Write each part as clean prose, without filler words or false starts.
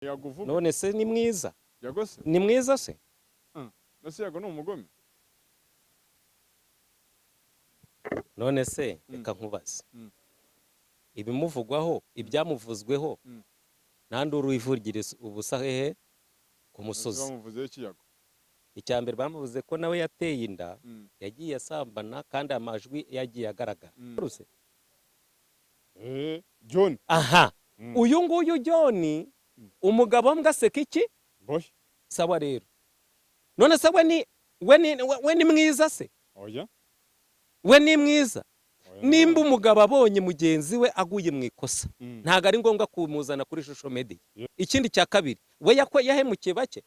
Yaguvuga. None se ni mwiza? Yago se? Ni mwiza se? Nase Yago ni umugome? None se reka nkubaze. Ibimuvugwaho, ibyamuvuzweho, nta nduru ivugira ubusa hehe ku musozi. Bamuvuzeho iki Yago? Icya mbere bamuvuze ko nawe yateye inda, yagiye asambana kandi amajwi yagiye agaragara. Ruse? John. Aha. Uyu nguyu John, umugabo mbwa aseka iki? Boy. Sawa rero. None se we ni mwiza se? Oya. We ni mwiza? Oya. Nimba umugabo abonye mugenzi we aguye mu ikosa, ntabwo ari ngombwa kumuzana kuri social media. Ikindi cya kabiri, we yahemukiye bake.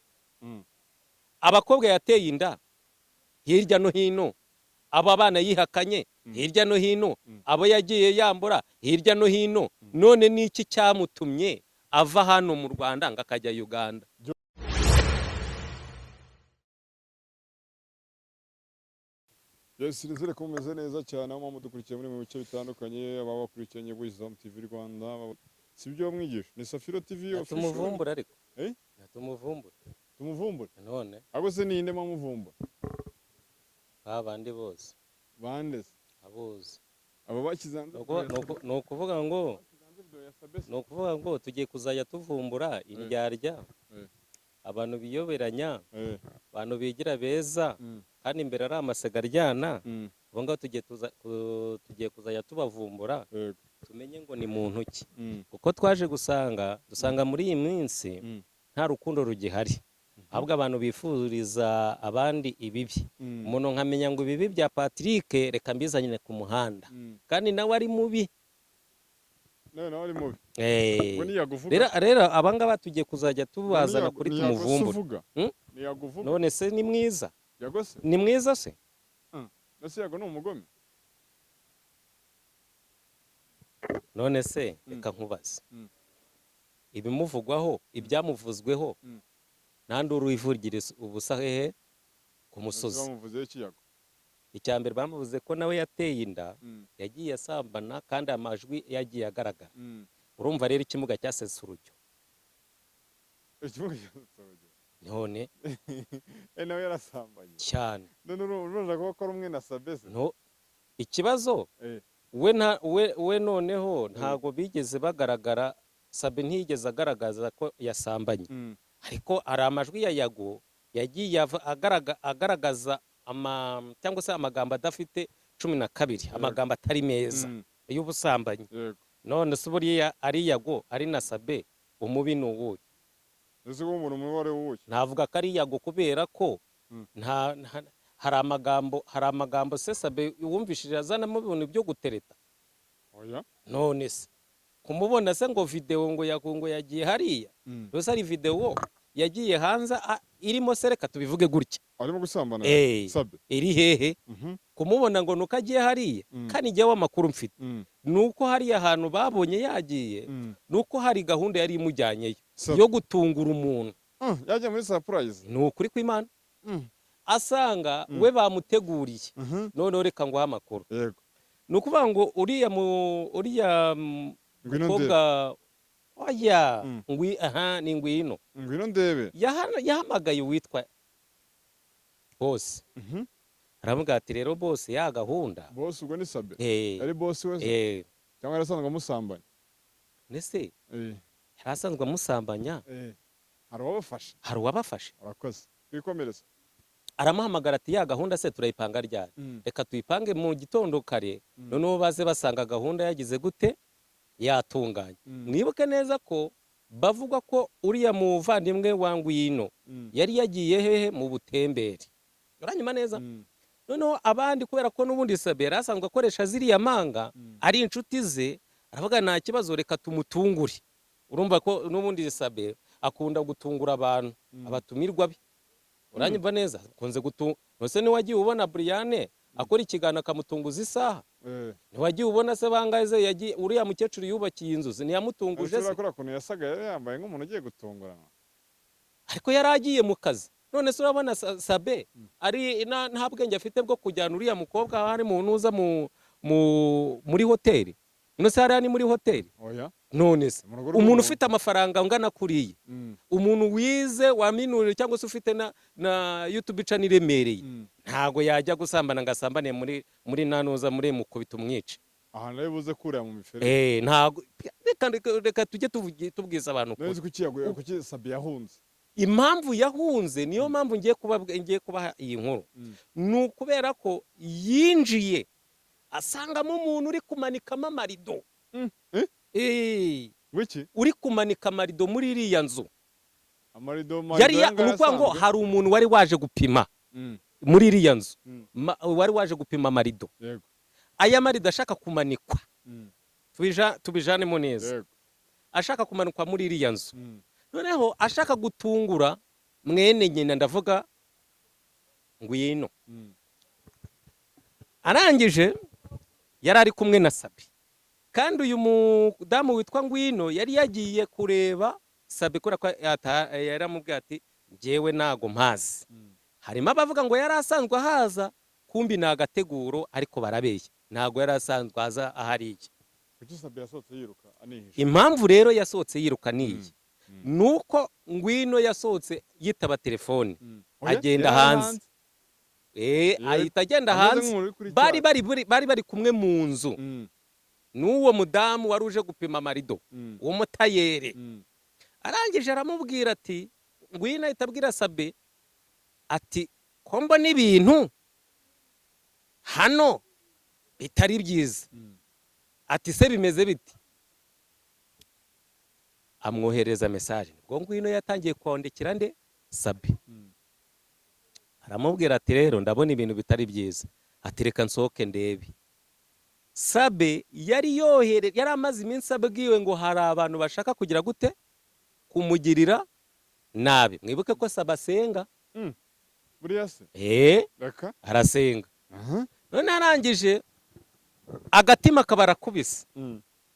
Abakobwa yateye inda hirya no hino, abo bana yihakanye hirya no hino, abo yagiye yambura hirya no hino. None niki cyamutumye ava hano mu Rwanda ngo akajya Uganda? Yes, nizere ko mumeze neza cyane aho mudukurikiye muri mu bice bitandukanye, ababa bakurikiranye Wisdom TV Rwanda. Si byo mwigisha? Ni Safiro TV official. Tumuvumbura ariko. Eh? Tumuvumbura. Tumuvumbure. None Abo se ni inde mamuvumbura? ba bandi bose. Bande se? Abuzi. Abo bashyize hanze. Ni ukuvuga ngo ni ukuvuga ngo tugiye kuzajya tuvumbura indyarya, abantu biyoberanya, abantu bigira beza kandi imbere ari amasega aryana. Abo ngabo tugiye kuzajya tubavumbura, tumenye ngo ni muntu ki, kuko twaje gusanga dusanga muri iyi minsi nta rukundo rugihari, ahubwo abantu bifuriza abandi ibibi. Umuntu nkamenya ngo ibibi bya Patrick reka mbizanire ku muhanda, kandi nawe ari mubi. Nawe nawe ari mubi. Ngo niyaguvuga. Rero abangaba tugiye kuzajya tubazana kuri tumuvumbure. Niyaguvuga. None se ni mwiza? Yago se? Ni mwiza se? Nase Yago ni umugome? None se reka nkubaze. Ibimuvugwaho, ibyamuvuzweho, nta nduru ivugira ubusa hehe ku musozi. Bamuvuzeho iki Yago? Icya mbere bamuvuze ko nawe yateye inda, yagiye asambana kandi amajwi yagiye agaragara. Urumva rero ikimuga cyasese urujyo. Ikimuga cyasese urujyo. None Nawe yarasambanye. Cyane. None urumva ko akora umwe na Sabe se? No, ikibazo we noneho ntago bigeze bagaragara, Sabe ntiyigeze agaragaza ko yasambanye. Ariko hari amajwi ya Yago yagiye agaragaza cyangwa se amagambo adafite 12, amagambo atari meza y'ubusambanyi. None se buriya ari Yago ari na Sabe, umubi ni uwuhe? Ese ko umuntu mubi ari uwuhe? Navuga ko ari Yago kubera ko hari amagambo, hari amagambo se Sabe wumvishije azanamo ibintu byo gutereta? Oya. None se kumubona se ngo video ngo Yago ngo yagiye hariya, rwose ari video yagiye hanze irimo se, reka tubivuge gutya. Arimo gusambana Sabe. Iri hehe? Kumubona ngo nuko agiye hariya, kandi njyewe amakuru mfite nuko hariya hantu babonye yagiye, nuko hari gahunda yari imujyanyeyo yo gutungura umuntu. Yagiye muri surprise. Ni ukuri kw'Imana. Asanga we bamuteguriye. Noneho reka nguhe amakuru. Ni ukuvuga ngo uriya uriya Ngwino ndebe. mukobwa, oya, ngwi aha ni ngwino. Ngwino ndebe. Yahamagaye uwitwa Boss. Aravuga ati rero Boss, ya gahunda. Boss ubwo ni Sabe. Ari boss we cyangwa yarasanzwe amusambanya? Nese yari asanzwe amusambanya? Hari uwabafashe. Hari uwabafashe. Arakoze. Twikomereze. Aramuhamagara ati ya gahunda se turayipanga ryari? Reka tuyipange mu gitondo kare, noneho baze basanga gahunda yagize gute, yatunganye. Mwibuke neza ko bavuga ko uriya muvandimwe wa Ngwino yari yagiye hehe, mu butembere. Uranyuma neza? Noneho abandi, kubera ko n'ubundi Sabe yari asanzwe akoresha ziriya manga, ari inshuti ze, aravuga nta kibazo reka tumutungure. Urumva ko n'ubundi Sabe akunda gutungura abantu, abatumirwa be. Uranyumva neza? Akunze gutungura. Nose niwagiye ubona Brian akora ikiganiro akamutunguza isaha? Ntiwagiye ubona se bangahe se yagiye uriya mukecuru yubakiye inzu se ntiyamutunguje se? Ariko ukuntu yasaga yari yambaye nk'umuntu ugiye gutungurana. Ariko yari agiye mu kazi. None se urabona Sabe ari nta bwenge afite bwo kujyana uriya mukobwa aho ari mu ntuza muri hoteli? None se hariya ni muri hoteli? Oya. None se Mu rugo umuntu rw'umuntu. ufite amafaranga angana kuriya, umuntu wize, waminuje, cyangwa se ufite na YouTube channel iremereye, ntago yajya gusambana ngo asambane muri nanuza muri mukubita umwice. Ahantu ari buze kurira mu mifere. Ntago, reka tujye tubwiza abantu ukuri. None kuki yaguye? Kuki Sabi yahunze? Impamvu yahunze, niyo mpamvu ngiye kubaha iyi nkuru, ni ukubera ko yinjiye asangamo umuntu uri kumanikamo amarido. Eh? Eh, Wiki? Uri kumanika amarido muri iriya nzu. Amarido? Yari Marido? Ni ukuvuga ngo hari umuntu wari waje gupima muri iriya nzu, wari waje gupima amarido, aya marido ashaka kumanikwa. Tubijanemo neza. Ashaka kumanikwa muri iriya nzu, noneho ashaka gutungura mwene nyina, ndavuga Ngwino. Arangije yari ari kumwe na Sabi, kandi uyu mudamu witwa Ngwino yari yagiye kureba Sabi kubera ko yaramubwiye ati: "Njyewe ntago mpazi." Harimo abavuga ngo yari asanzwe ahaza, kumbi ni agateguro, ariko barabeshya, ntago yari asanzwe aza ahariye. Kuki Sabi yasohotse yiruka anihisha? Impamvu rero yasohotse yiruka niyi, nuko Ngwino yasohotse yitaba telefone, Oya, agenda yari ari hanze. Ahita agenda Ameze hanze. nk'umuntu uri kuri Bari cyaha. bari kumwe mu nzu n'uwo mudamu wari uje gupima amarido, uwo mutayere. Arangije aramubwira ati, Ngwino ahita abwira Sabe ati: "Ko mbona ibintu hano bitari byiza?" Ati: "Se bimeze bite?" Amwohereza message. Nibwo Ngwino yatangiye kwandikira nde? Sabe. Aramubwira ati: "Rero ndabona ibintu bitari byiza." Ati: "Reka nsohoke ndebe." Sabe yari yohere, yari amaze iminsi abwiwe ngo hari abantu bashaka kugira gute? Kumugirira nabi. Mwibuke ko Sabe asenga. Buriya se? Eh. Reka. Arasenga. Aha. None arangije agatima kaba arakubise,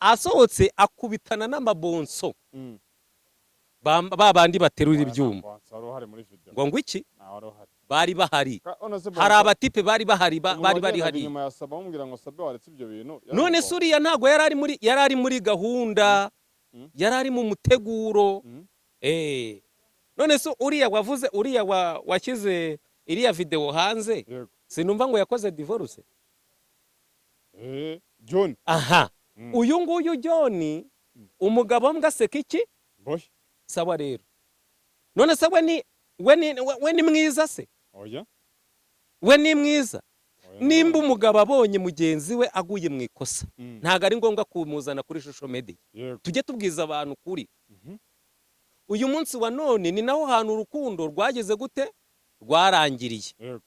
asohotse akubitana n'amabonso, ba bandi baterura ibyuma. Bonsa wari uhari muri video? Ngo iki? Nta wari uhari. Bari bahari. None se Hari Bonsa- abatipe bari bahari, umuntu bari bari wagendaga hari. inyuma ya Sabe amubwira ngo: "Sabe, waretse ibyo bintu?" Yari None se umugabo. uriya ntabwo yari ari muri gahunda, yari ari mu muteguro. None se uriya wavuze, uriya washyize iriya video hanze, sinumva ngo yakoze divorce? Eh, John. Aha. Uyu nguyu John, umugabo mbwa aseka iki? Boy. Sawa rero, none se we ni mwiza se? Oya. We ni mwiza? Oya. Nimba umugabo abonye mugenzi we aguye mu ikosa, ntabwo ari ngombwa kumuzana kuri social media. Tujye tubwiza abantu kuri. Uyu munsi wa none ni naho hantu urukundo rwageze gute? Rwarangiriye.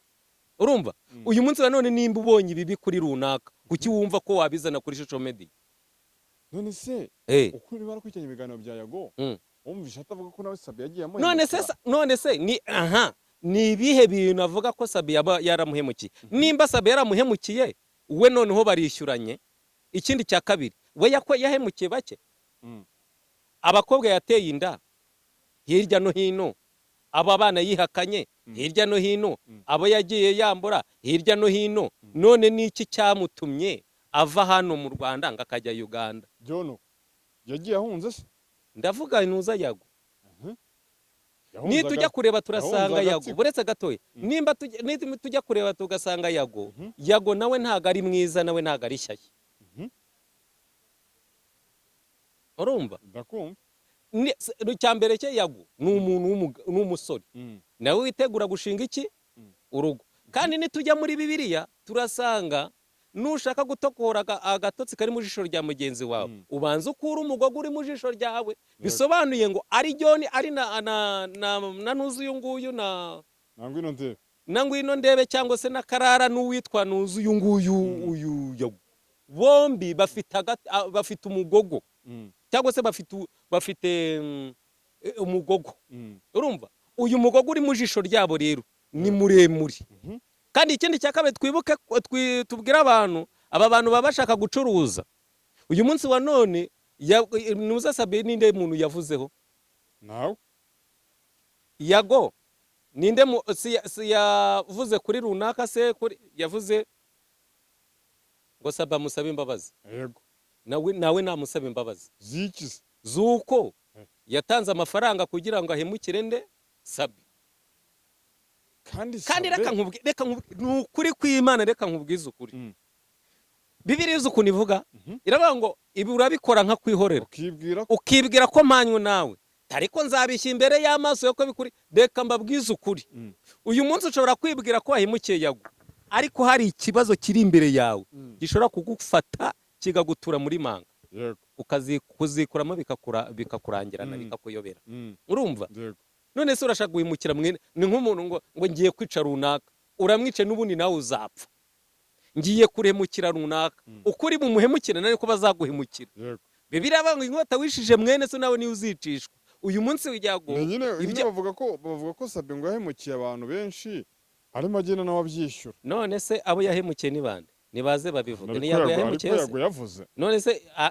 Urumva, uyu munsi wa none nimba ubonye ibibi kuri runaka, kuki wumva ko wabizana kuri social media? None se uko uri barakurikiranye ibiganiro bya Yago, wumvishe atavuga ko nawe Sabe yagiye None se amuhemukira? None se ni aha ni ibihe bintu avuga ko Sabe yaba yaramuhemukiye? Nimba Sabe yaramuhemukiye we, noneho barishyuranye. Ikindi cya kabiri, we yahemukiye bake. Abakobwa yateye inda hirya no hino, abo bana yihakanye hirya no hino, abo yagiye yambura hirya no hino, none ni iki cyamutumye ava hano mu Rwanda ngo akajya Uganda? John yagiye ahunze se? Ndavuga ntuza Yago. Yahunze Nitujya kureba turasanga yahunze Yago agatsiko. Buretse gatoya, nimba tujya kureba tugasanga Yago, Yago nawe ntago ari mwiza, nawe ntago ari shyashya. Urumva? Ndakumva. Icya mbere cye, Yago ni umuntu ni umusore, nawe witegura gushinga iki? Urugo. Kandi nitujya muri Bibiliya turasanga nushaka gutokora agatotsi kari mu jisho rya mugenzi wawe, ubanza ukura umugogo uri mu jisho ryawe. Bisobanuye ngo ari John, ari na ntuzi uyu nguyu na Na Ngwino Ndebe. Na Ngwino Ndebe, cyangwa se na Karara n'uwitwa ntuzi uyu nguyu, uyu Yago, bombi bafite bafite umugogo, cyangwa se bafite umugogo. Urumva, uyu mugogo uri mu jisho ryabo rero ni muremure. Kandi ikindi cya kabiri, twibuke tubwire abantu, aba bantu baba bashaka gucuruza. Uyu munsi wa none nuza Sabe, ninde muntu yavuzeho? Nawe. Yago ninde si yavuze kuri runaka se? Kuri yavuze ngo Sabe amusabe imbabazi. Yego. Nawe namusaba imbabazi. Ziki se? Z'uko yatanze amafaranga kugira ngo ahemukire nde? Sabe. Kandi Kandi Sabe- reka nkubwi, ni ukuri kw'Imana, reka nkubwize ukuri. Bibiliya izi ukuntu ivuga, iravuga ngo ibi urabikora nka kwihorera, ukibwira ko ukibwira ko mpanywe nawe, ariko nzabishya imbere y'amaso yo ko bikuri. Reka mbabwize ukuri. Uyu munsi ushobora kwibwira ko wahemukiye Yago, ariko hari ikibazo kiri imbere yawe gishobora kugufata kikagutura muri manga, kuzikuramo bikakurangirana, bikakuyobera. Urumva? Yego. None se urashaka guhemukira mwene? Ni nk'umuntu ngo ngiye kwica runaka, uramwice n'ubundi nawe uzapfa. Ngiye kuremukira runaka, uko uri bumuhemukire nawe ko bazaguhemukira. Bibiliya iravuga ngo inkota wishije mwene so nawe niyo uzicishwa. Uyu munsi Yago Ni nyine ibyo bavuga ko Sabe ngo yahemukiye abantu benshi, arimo agenda nawe abyishyura. None se abo yahemukiye ni bande? Nibaze babivuge. Ni Ariko Yago Yago, yahemukiye ariko se? Yago yavuze.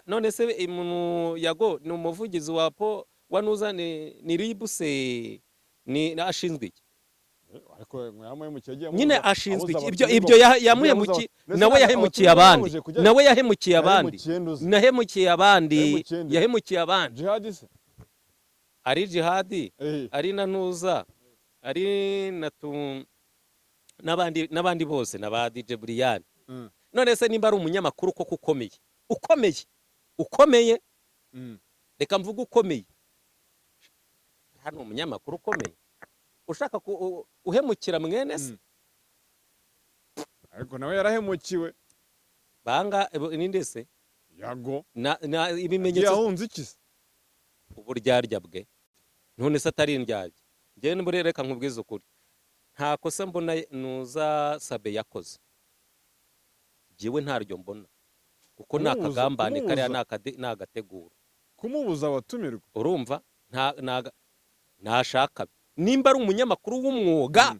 None se umuntu Yago ni umuvugizi wa po wa nuza ni RIB se, ni ashinzwe iki? Ariko ngo yamuhemukiye agiye Nyine ashinzwe abuza iki? Ibyo abatumirwa ibyo yamuhemukiye Mbese nawe yahemukiye abandi abatumirwa kujya- nawe yahemukiye abandi. Yahemukiye nduzi? Nahemukiye abandi. Yahemukiye nde? Yahemukiye abandi. Jihadi se? Ari Jihadi, ari na ntuza, ari na tu n'abandi bose na ba DJ Brian. None se nimba ari umunyamakuru koko ukomeye, ukomeye, ukomeye, reka mvuge ukomeye hano, umunyamakuru ukomeye ushaka uhemukira mwene se? Ariko nawe yarahemukiwe. Banga ninde se? Yago. Na ibimenyetso. Yahunze iki se? Uburyarya bwe. None se atari indyarya? Njyewe nibure, reka nkubwize ukuri, nta kosa mbona nuza Sabe yakoze. Njyewe ntaryo mbona, kuko ni akagambane kariya, ni agateguro. Kumubuza abatumirwa. Urumva, ntashaka nimba ari umunyamakuru w'umwuga,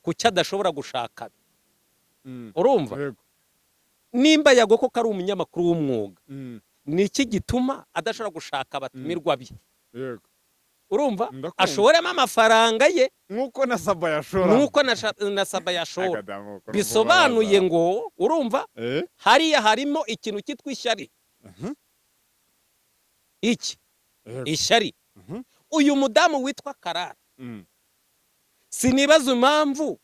kuki adashobora gushaka? Urumva? Yego. Nimba Yago koko ari umunyamakuru w'umwuga, ni iki gituma adashobora gushaka abatumirwa be? Urumva? Ndakumva. Ashoremo amafaranga ye. Nk'uko na Saba yashora. Nk'uko na Saba yashora. Bisobanuye ngo, urumva, hariya harimo ikintu cyitwa ishyari. Iki ishyari. Uyu mudamu witwa Karara, sinibaza impamvu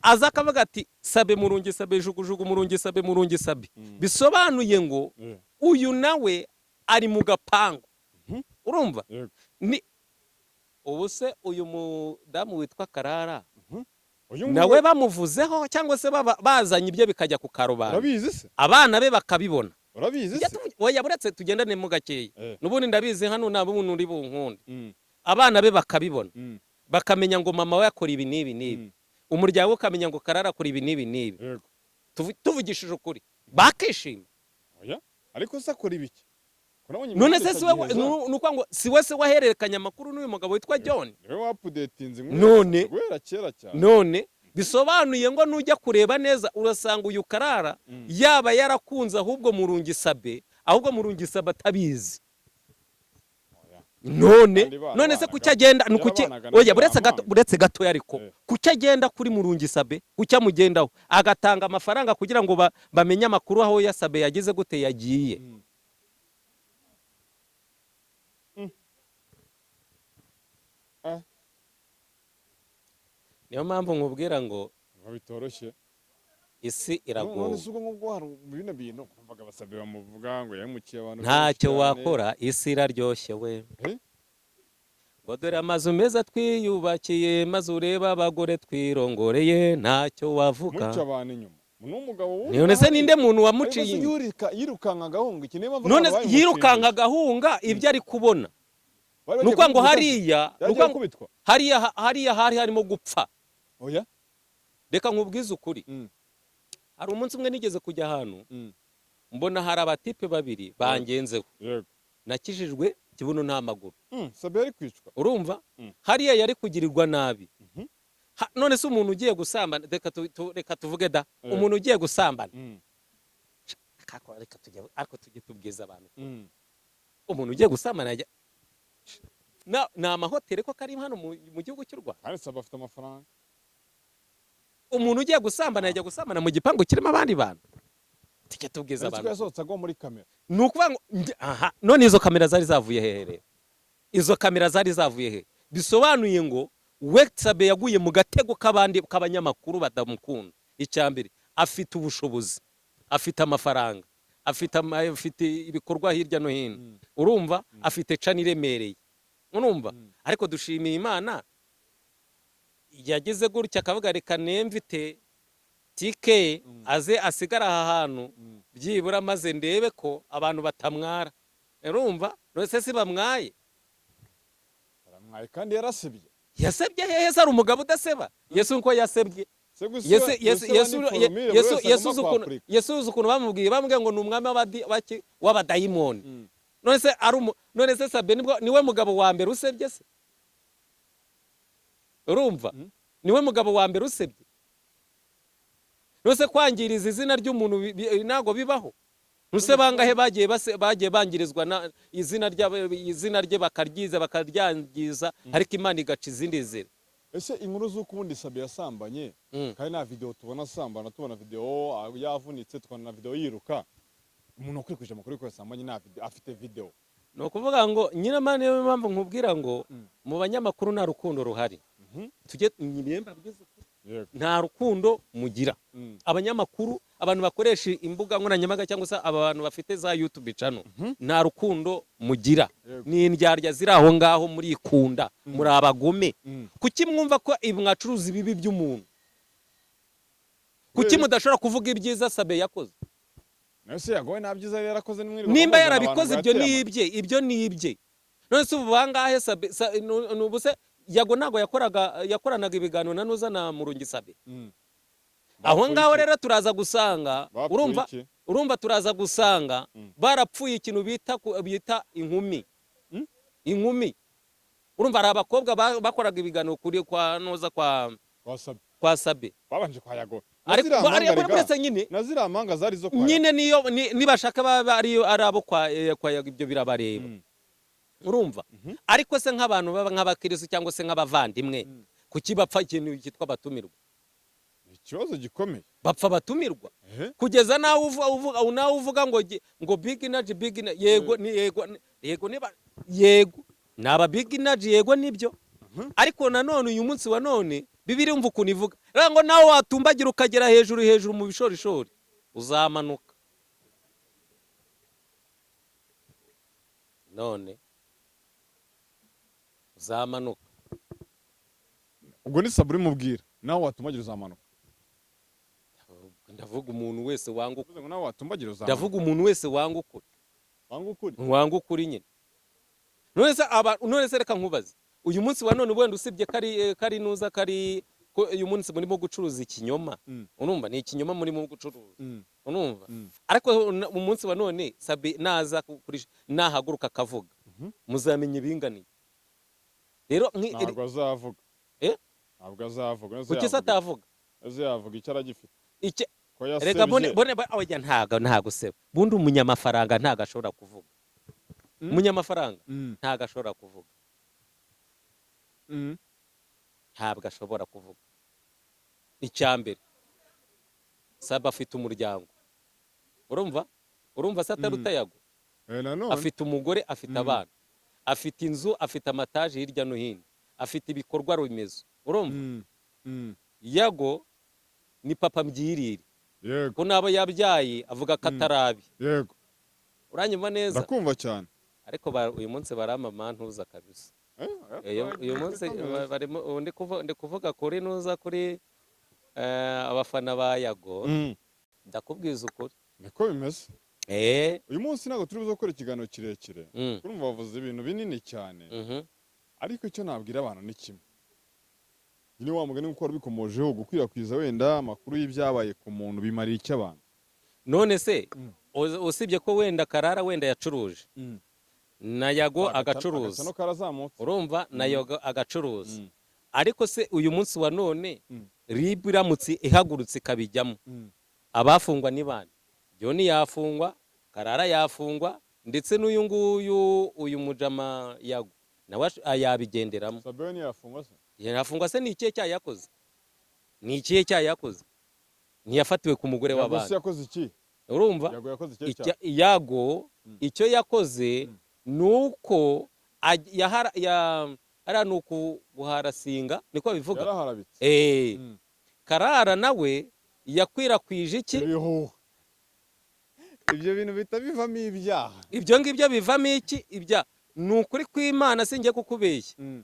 aza akavuga ati Sabe murungi, Sabe jugujugu, murungi Sabe, murungi Sabe. Bisobanuye ngo uyu nawe ari mu gapangu. Urumva? Yego. Ni ubu se uyu mudamu witwa Karara Uyu nguyu nawe bamuvuzeho, cyangwa se baba bazanye ibyo bikajya ku karubanda, Urabizi se? abana be bakabibona? Urabizi Tujya se? Oya, buretse tugendanemo gakeya. N'ubundi ndabizi, hano nta bundi uri bunkunde. Abana be bakabibona, bakamenya ngo mama we akora ibi n'ibi n'ibi, umuryango ukamenya ngo Karara akora ibi n'ibi n'ibi. Tuvugishije ukuri, bakishima? Oya, ariko se akora ibiki? Ko nabonye None imihanda se si we ikagiye ni ukuvuga ngo si we se wahererekanya amakuru n'uyu mugabo witwa John? Niwe waupdatinze inkuru None guhera kera cyane. None bisobanuye ngo nujya kureba neza urasanga uyu Karara yaba yarakunze ahubwo Murungi Sabe, ahubwo Murungi Sabe atabizi. Oya. None Kandi none se barabanaga. kuki agenda ni kuki? Yarabanaga na Oya, buretse gato. Muramanga. Buretse gatoya ariko. Kuki agenda kuri Murungi Sabe? Kuki amugendaho agatanga amafaranga kugira ngo bamenye amakuru aho ya Sabe yagize gute, yagiye? Ah. Niyo mpamvu nkubwira ngo Ngo bitoroshye. isi None iragowe. se ubwo ngubwo hari bino bintu numvaga basabe bamuvuga ngo yahemukiye abantu benshi Ntacyo cyane. wakora, isi iraryoshye we. Eh? Ngo dore amazu meza twiyubakiye, maze urebe abagore twirongoreye, ntacyo wavuga. Muca abantu inyuma ni umugabo wumva None se ninde muntu ariko wamuciye se inyuma? Yirukanka agahunga iki? Niyo mpamvu None abantu se babimushinjije. yirukanka agahunga ibyo ari kubona? Bari Ni bagiye ukuvuga ngo kumukubita se? hariya ni Yagiye ukuvuga ngo gukubitwa. hariya hari harimo gupfa. Oya. Reka nkubwize ukuri. Hari umunsi umwe nigeze kujya ahantu, mbona hari abatipe babiri bangenzeho. Nakijijwe kibuno nta maguru. Sabe yari kwicwa. Urumva? Hariya yari kugirirwa nabi. None se umuntu ugiye gusambana, reka tuvuge da, umuntu ugiye gusambana, reka tujye, ariko tujye tubwiza abantu, umuntu ugiye gusambana yajya ni amahoteli ko kari hano mu gihugu cy'u Rwanda? Kandi Sabe afite amafaranga. Umuntu ugiye gusambana yajya gusambana mu gipangu kirimo abandi bantu? Tujya tubwiza Uretse ko abantu. yasohotse agwa muri kamera. Ni ukuvuga ngo aha none izo kamera zari zavuye hehe rero? Izo kamera zari zavuye hehe? Bisobanuye ngo Sabe yaguye mu gatego k'abandi k'abanyamakuru badamukunda. Icya mbere, afite ubushobozi, afite amafaranga, afite ibikorwa hirya no hino, urumva, afite channel iremereye, urumva. Ariko dushimiye Imana yagize gutya akavuga: "Reka nemvite TK aze asigara aha hantu byibura, maze ndebe ko abantu batamwara." Urumva, none se bamwaye? Baramwaye kandi yarasebye. Yasebye hehe se? Ari umugabo udaseba? Yesu nko yasebye. Se gusa Yesu, Yesu, guseba Yesu, ni formule buri Yesu, wese Yesu, agomba uzi ukuntu kwapurika. Yesu, uzi ukuntu bamubwiye ngo ni umwami w'abadayimoni. None se none se Sabe nibwo niwe mugabo wa mbere usebye se? Urumva, niwe mugabo wa mbere usebye? None se kwangiriza izina ry'umuntu ntabwo bibaho? Nuse bangahe bagiye bangirizwa na izina izina rye, bakaryiza, bakaryangiza, ariko Imana igaca izindi nzira. Ese inkuru z'uko ubundi Sabe yasambanye, kandi nta video tubona asambana, tubona video yavunitse, tukabona na video yiruka, umuntu wakwirakwije amakuru yuko yasambanye nta video afite video? Ni ukuvuga ngo nyine niyo mpamvu nkubwira ngo mu banyamakuru nta rukundo ruhari. Tujye nyine mbabwize ukuri. Nta rukundo mugira. Abanyamakuru, abantu bakoresha imbuga nkoranyambaga cyangwa se aba bantu bafite za YouTube channel, nta rukundo mugira. Ni indyarya ziri aho ngaho, murikunda, muri abagome. Kuki mwumva ko ibi mwacuruza ibibi by'umuntu? Kuki mudashobora kuvuga ibyiza Sabe yakoze? Nawe se yagowe nta byiza yari yarakoze, nimwirirwa Nimba muzana abantu yarabikoze, ngo ibyo yateye ni ibye, ibyo ni ibye. None se ubu bangahe Sabe ubu se Yago ntabwo yakoranaga ibiganiro na Nuza na Murungi Sabe? Aho Bapfuye ngaho iki? rero turaza gusanga Bapfuye urumva, iki? urumva, turaza gusanga barapfuye ikintu bita inkumi. Inkumi, urumva, hari abakobwa bakoraga ibiganiro kuri kwa Nuza, kwa Kwa Sabe. kwa Sabe. Babanje kwa Yago. Na Ariko ziriya mpanga ariko rega, uretse nyine na ziriya mpanga zari zo kwa Yago. Nyine niyo nibashaka baba ari abo kwa Yago, ibyo birabareba. Urumva, ariko se nk'abantu baba nk'abakirisu cyangwa se nk'abavandimwe, kuki bapfa ikintu cyitwa abatumirwa? Ni ikibazo gikomeye. Bapfa abatumirwa kugeza nawe uvuga ngo ngo big energy, big energy, yego ni yego, yego niba yego ni aba big energy, yego nibyo. Ariko nanone uyu munsi wa none Bibiliya, umva ukuntu ivuga rero, ngo nawe watumbagira ukagera hejuru hejuru mu bishorishori, uzamanuka. None uzamanuka. Ubwo ni Saburi mubwira nawe watumbagira uzamanuka? Ndavuga umuntu wese wanga ukuri. Uvuze ngo nawe watumbagira uzamanuka. Ndavuga umuntu wese wanga ukuri. Wanga ukuri. Wanga ukuri nyine. None se reka nkubaze, uyu munsi wa none, wenda usibye kari nuza kari ko uyu munsi murimo gucuruza ikinyoma, urumva, ni ikinyoma murimo gucuruza, urumva. Ariko umunsi wa none Sabe naza nahaguruka akavuga, muzamenya ibinganiye rero Ntabwo azavuga. Eh? Ntabwo azavuga. Ese Kuki se yavuga? atavuga? Ese yavuga icyo aragifite? Icyo Ko reka bone yasebye. Bone oya, ntago seba. Bundi umunyamafaranga ntago ashobora kuvuga. Umunyamafaranga ntago ashobora kuvuga. Ntabwo ashobora kuvuga. Icya mbere, Saba afite umuryango, urumva se ataruta Yago? Eh, nanone Afite umugore, afite abana, afite inzu, afite amataje hirya no hino, afite ibikorwa remezo, urumva. Yago ni papa mbyirire, ko n'abo yabyaye avuga ko atarabi. Uranyumva neza? Ndakumva cyane. Ariko uyu munsi baramama ntuza kabisa. Eh, Uyu munsi barimo ubu ndi kuvuga kuri nuza, kuri abafana ba Yago. Ndakubwiza ukuri. Niko bimeze. Uyu munsi ntabwo turi buze gukora ikiganiro kirekire. Urumva, bavuze ibintu binini cyane. Ariko icyo nabwira abantu ni kimwe nyine, wa mugani nk'uko wari ubikomojeho, gukwirakwiza wenda amakuru y'ibyabaye ku muntu bimariye icyo abantu? None se usibye ko wenda Karara wenda yacuruje, na Yago agacuruza, Agacano karazamutse. urumva, na Yago agacuruza, ariko se uyu munsi wa none RIB iramutse ihagurutse ikabijyamo, abafungwa ni bande? John yafungwa, Karara yafungwa, ndetse n'uyu nguyu, uyu mujama Yago nawe yabigenderamo. Sabe ntiyafungwa se? Yafungwa se? Ni ikihe cyaha yakoze? Ni ikihe cyaha yakoze? Ntiyafatiwe ku mugore Yago se w'abandi? yakoze iki? Urumva? Yago yakoze ikihe cyaha? Yago icyo yakoze ni uko hariya ni ukuguharasinga, niko bivuga. Yaraharabitse. Karara nawe yakwirakwije iki? Ibihuha. Ibyo bintu bihita bivamo ibyaha. Ibyo ngibyo bivamo iki? Ibya ni ukuri kw'Imana, singiye kukubeshya.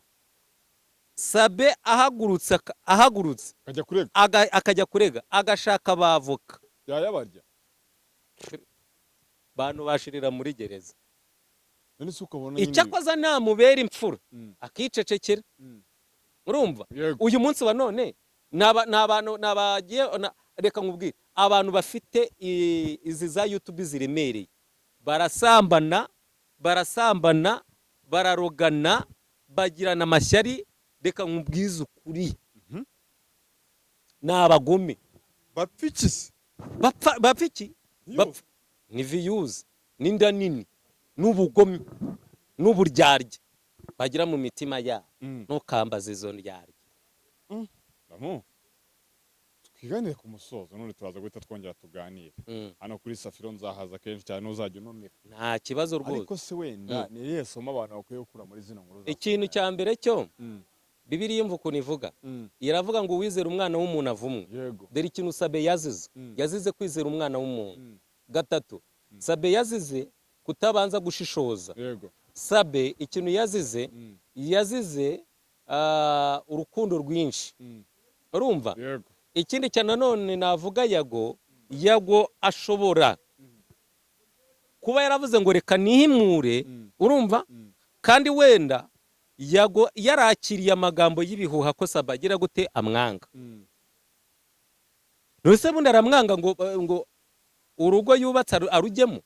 Sabe ahagurutse ahagurutse akajya kurega, akajya kurega, agashaka abavoka, yayabarya. Bantu bashirira muri gereza. None se ukabona nyine Icyakoza namubera imfura akicecekera. Urumva? Yego. Uyu munsi wa none ni abantu ni abagiye reka nkubwire, abantu bafite izi za YouTube ziremereye barasambana, barasambana, bararogana, bagirana amashyari. Reka nkubwize ukuri, ni abagome. Bapfa iki se? Bapfa iki? Views. Bapfa ni views n'inda nini n'ubugome n'uburyarya bagira mu mitima yabo. Ntukambaze izo ndyarya. Ramu, twiganire ku musozo, none turaza guhita twongera tuganire. Hano kuri Safiro nzahaza kenshi cyane, uzajya untumira. Nta kibazo rwose. Ariko se wenda ni irihe somo abantu bakwiye gukura muri zino nkuru za Ikintu Safiro? cya mbere cyo, Bibiliya imva ukuntu ivuga, iravuga ngo uwizera umwana w'umuntu avumwe. Dore ikintu Sabe yazize. Yazize kwizera umwana w'umuntu. Gatatu, Sabe yazize kutabanza gushishoza. Sabe ikintu yazize, yazize urukundo rwinshi. Urumva? Yego. Ikindi cya nanone navuga, Yago ashobora kuba yaravuze ngo reka nihimure. Urumva? Kandi wenda Yago yarakiriye amagambo y'ibihuha ko Saba agira gute, amwanga. None bundi aramwanga ngo urugo yubatse arujyemo?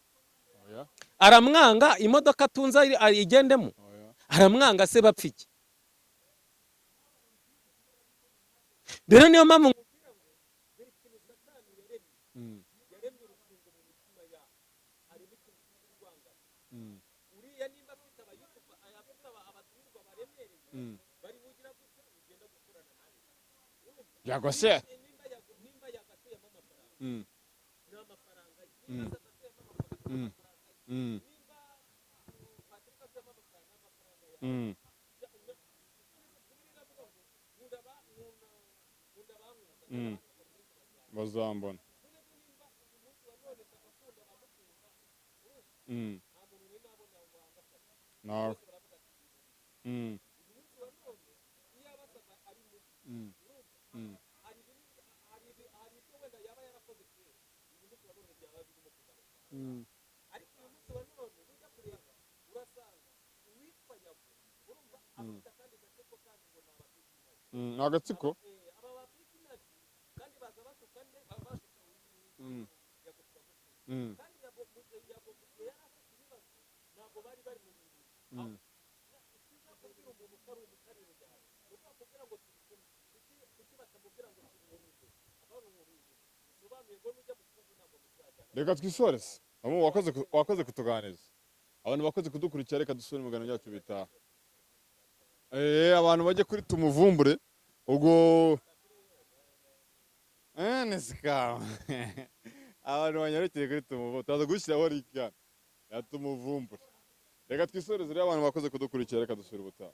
Oya. Aramwanga imodoka atunze ayigendemo? Oya. Aramwanga se bapfa iki? Rero niyo mpamvu Yago se Bazambona. Nawe. Ni agatsiko. Reka twisoreze. Abo wakoze wakoze kutuganiriza, abantu bakoze kudukurikira, reka dusubire mu biganiro byacu bitaha. Abantu bajye kuri tumuvumbure ubwo ni scam. Abantu banyarukire kuri tumuvumbure, turaza gushyiraho link hano ya tumuvumbure. Reka twisoreze rero, abantu bakoze kudukurikira, reka dusubire ubutaha.